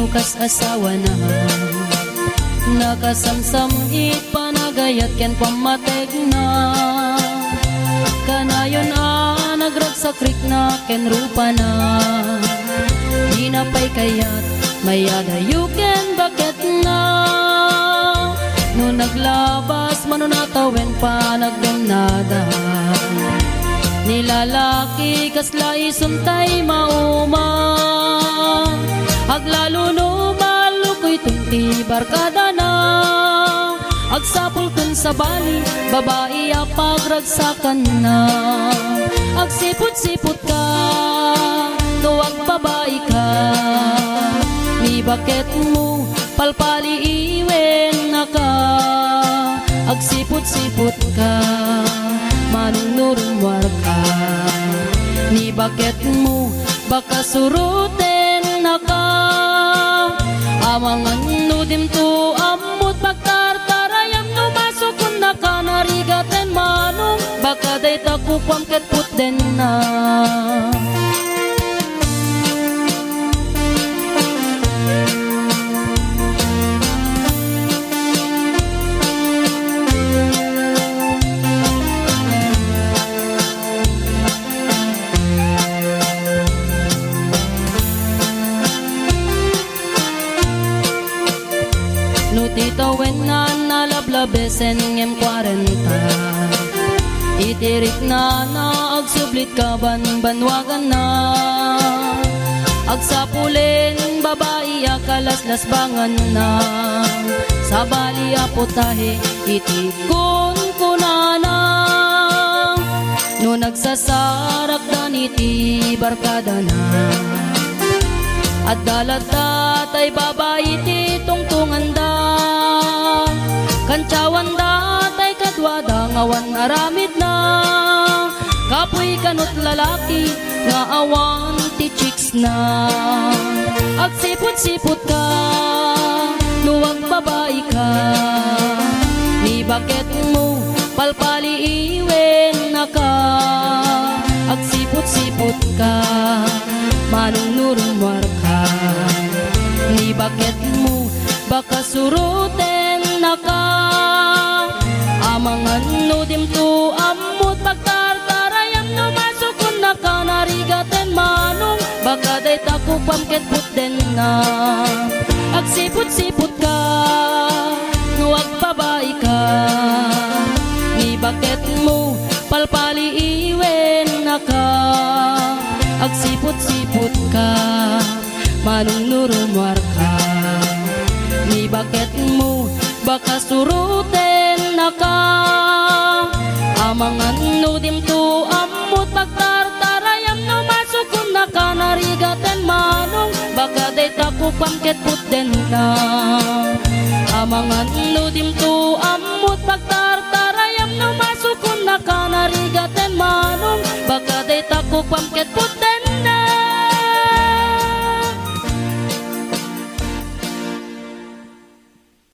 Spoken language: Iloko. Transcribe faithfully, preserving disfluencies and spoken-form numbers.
kas asawana. Nakasamsam iti panagayat ken pammategna. Kanayon a nagragsak rikna ken rupana. Dina pay kayat mayadayo ken baketna. No naglabas mano natawen panagdennada. Ni lalaki kasla isuntay mauma. Aglalo no malukuyton ti barkadana. Agsapulton sabali, babai a pagragsakanna. Agsiput-siputka, no agbabaika. Ni baketmo, palpaliiwennaka. Agsiput-siputka, manong no rummuarka. Ni baketmo, baka surutennaka. Amangan no dimto ammot pagtartarayam no masukonnaka narigaten manong baka dayta kukuam ket putdenna. No ti tawenna nalablabesen ngem kuarenta, iti riknana agsublit kabanbanwaganna. Agsapulen babai a kalaslasbanganna, sabali a putahe iti kunkunana. No nagsasarakdan iti barkadana, adda latta tay babai ti tungtunganda. Kantiawanda tay kaduada nga awan aramidna. Kapuy kanut lalaki nga awan ti chicks na. Agsiput-siputka, no agbabaika, ni baketmo, palpaliiwennaka. Agsiput-siputka, manong no rummuarka, ni baketmo, baka surutennaka. Amangan no dimto ammot pagtartarayam no masukonnaka narigaten manong baka dayta kukuam ket putdenna. Agsiput-siputka, no agbabaika, ni baketmo, palpaliiwennaka. Agsiput-siputka, manong no rummuarka, ni baketmo, baka surutennaka. Amangan no dimto ammot pagtartarayam no masukonnaka narigaten manong baka dayta kukuam ket putdenna. Amangan no dimto ammot pagtartarayam no masukonnaka narigaten manong baka dayta kukuam ket putdenna.